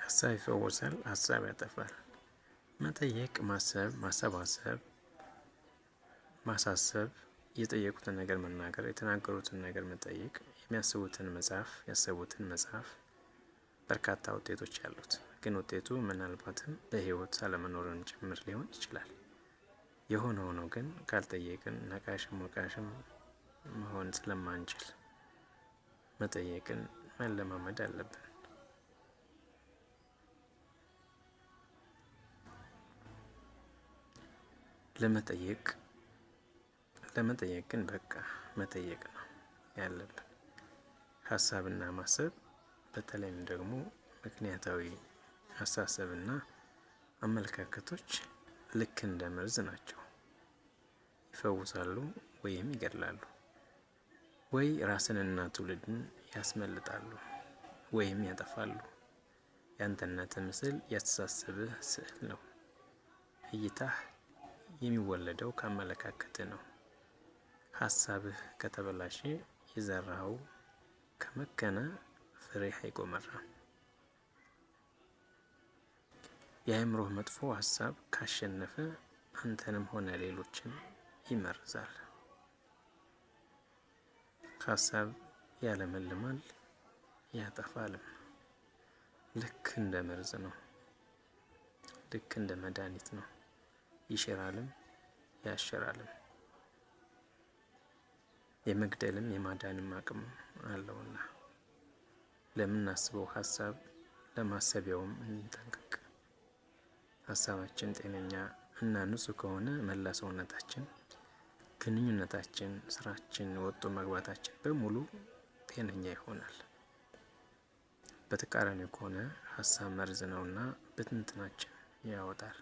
ሀሳብ ይፈወሳል፣ ሀሳብ ያጠፋል። መጠየቅ፣ ማሰብ፣ ማሰባሰብ፣ ማሳሰብ፣ የጠየቁትን ነገር መናገር፣ የተናገሩትን ነገር መጠየቅ፣ የሚያስቡትን መጻፍ፣ ያሰቡትን መጻፍ በርካታ ውጤቶች አሉት። ግን ውጤቱ ምናልባትም በህይወት አለመኖርን ጭምር ሊሆን ይችላል። የሆነ ሆኖ ግን ካልጠየቅን ነቃሽም ወቃሽም መሆን ስለማንችል መጠየቅን መለማመድ አለብን። ለመጠየቅ ለመጠየቅ ግን በቃ መጠየቅ ነው ያለብን። ሀሳብና ማሰብ በተለይም ደግሞ ምክንያታዊ አስተሳሰብና አመለካከቶች ልክ እንደ መርዝ ናቸው። ይፈውሳሉ ወይም ይገድላሉ፣ ወይ ራስንና ትውልድን ያስመልጣሉ ወይም ያጠፋሉ። የአንተነት ምስል ያስተሳሰብህ ስዕል ነው። እይታህ የሚወለደው ከአመለካከትህ ነው። ሀሳብህ ከተበላሸ፣ የዘራኸው ከመከነ ፍሬህ አይጎመራም። የአእምሮህ መጥፎ ሀሳብ ካሸነፈ አንተንም ሆነ ሌሎችን ይመርዛል። ሀሳብ ያለመልማል ያጠፋልም። ልክ እንደ መርዝ ነው። ልክ እንደ መድኃኒት ነው። ይሽራልም ያሽራልም። የመግደልም የማዳንም አቅም አለውና ለምናስበው ሀሳብ ለማሰቢያውም እንጠንቀቅ። ሀሳባችን ጤነኛ እና ንጹህ ከሆነ መላ ሰውነታችን፣ ግንኙነታችን፣ ስራችን፣ ወጥቶ መግባታችን በሙሉ ጤነኛ ይሆናል። በተቃራኒው ከሆነ ሀሳብ መርዝ ነውና ብትንትናችን ያወጣል።